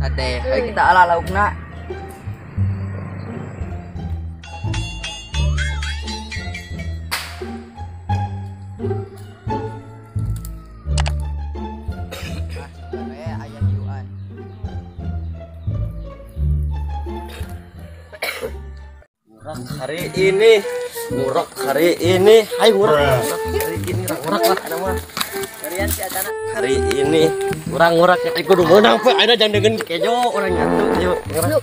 Sade, ayo kita ala laukna. Ngurak hari ini, ngurak hari ini, hai ngurak, hari ini ngurak lah ada mah. Hari ini ngurang-ngurak ya, kudu meunang pe, ayeuna jangan dengan kejo orang nyatu, ayo ngurak.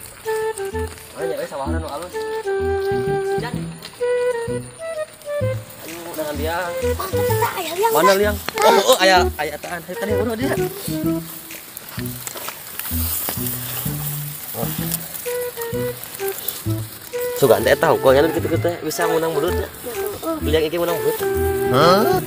Ayo nya sawahna nu alus. Jan. Ayo dengan liang. Mana liang? Oh, oh aya aya taan. Hayu tadi urang dia. Oh. Sugan teh eta hungkul nya kitu teh bisa menang belut nya. Liang iki menang belut. Hah?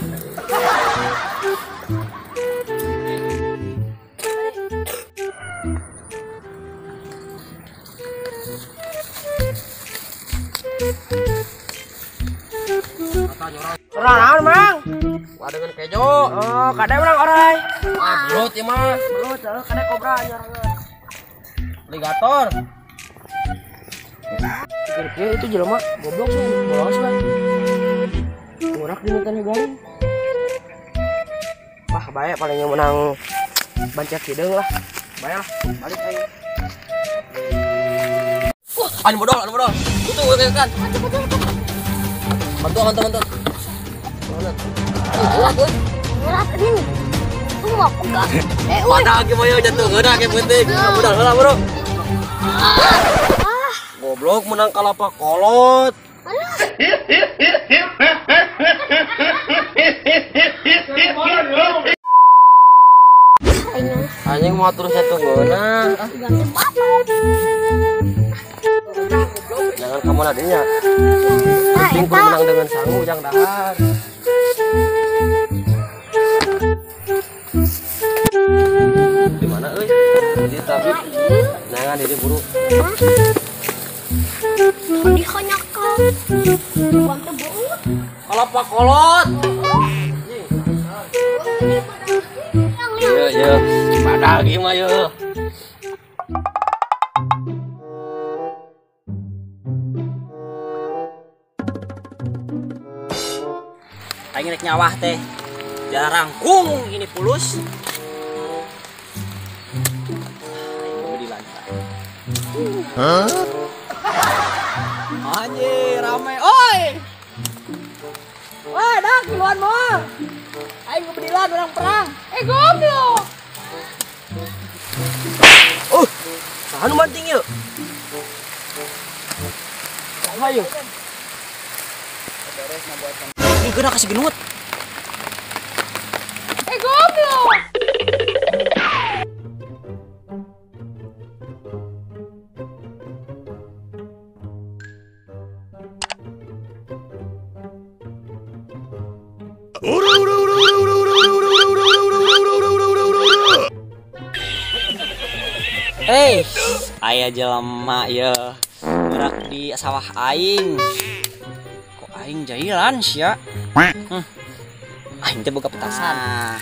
Orang naon, Mang? Wah dengan kejo. Oh, kade menang orai. Ah, belut ieu mah. Belut, heuh kade kobra nyorangan. Aligator. Kira-kira itu jelema goblok sih, bolos lah. Ngurak di mutane garing. Wah, bae paling yang menang bancet hideung lah. Bae lah, balik aing. Wah, anu modal, anu modal. Itu kan. Bantu, bantu, bantu. Mana? Ngurak ini. Tuh mau enggak? Mana ge moyo jatuh ngeunah ge penting. Modal heula, Bro. Goblok menang kalapa kolot. Anjing mau terus jatuh ngeunah. Jangan kamu adanya. Penting kudu menang dengan sangu jang dahar. Di mana euy? Di tapi jangan di buru. Di konyakan. Waktu beut. Kalapa kolot. Iya, iya. Padahal gimana yeuh. Aing rek nyawah teh. Jarangkung ini pulus. Aing beli lantai. Hah? Anjir, rame. Oi. Wah, dah kiluan moal. Aing ngebedilan orang perang. Goblok. Oh, saha nu banting ieu? Saha ieu? Ih, geuna kasih genut. Goblok. Hei, aya jelema ieu gerak di sawah aing. Kok aing jailan sia? Aing teh boga petasan.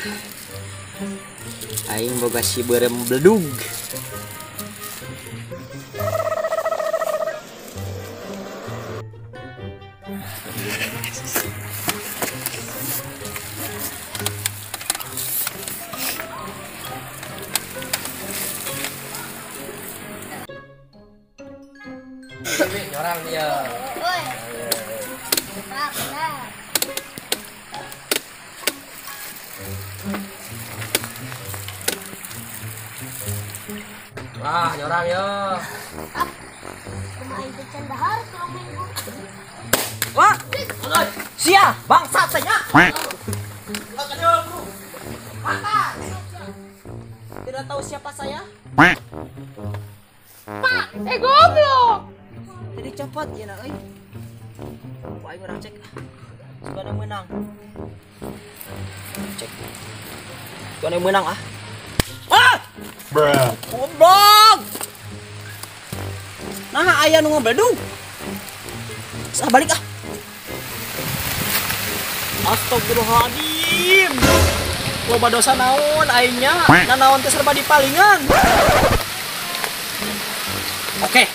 Aing boga si beureum beledug. Nyorang dia. Woi. Wah, nyorang yo. Kumaha itu can dahar kalau minggu. Wah, sia, bangsat saya. Tidak tahu siapa saya? Pak, goblok. Jadi cepat ya nak euy. Ku aing urang cek. Sugan yang menang. Cek. Sugan yang menang ah. Ah! Bruh. Goblok. Nah, aya nu ngabeledug. Sah balik ah. Astagfirullahaladzim. Loba dosa naon aingnya, nanaon teh serba dipalingan. Oke,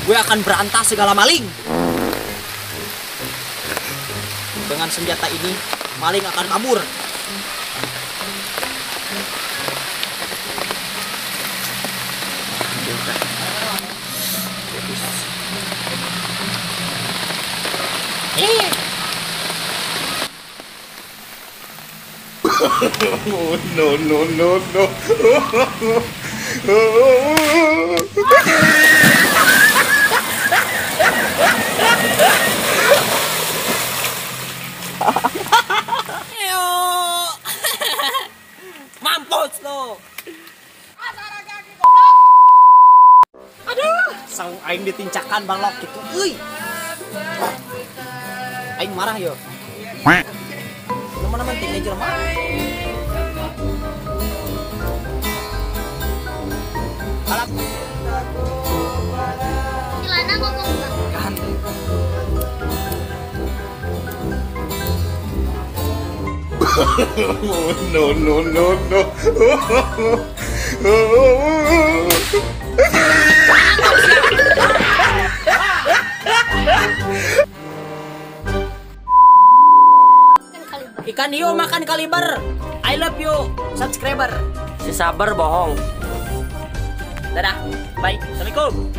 gue akan berantas segala maling. Dengan senjata ini, maling akan kabur. Oh, no, no, no, no. Mampus lo. Aduh, sang aing ditincakan balok gitu. Euy. Aing marah yo. Mana penting aja mah. Alat. Cilana ngomong kan. Oh, no, no, no, no. Ikan hiu makan kaliber. I love you, subscriber. Si sabar bohong. Dadah, bye. Assalamualaikum.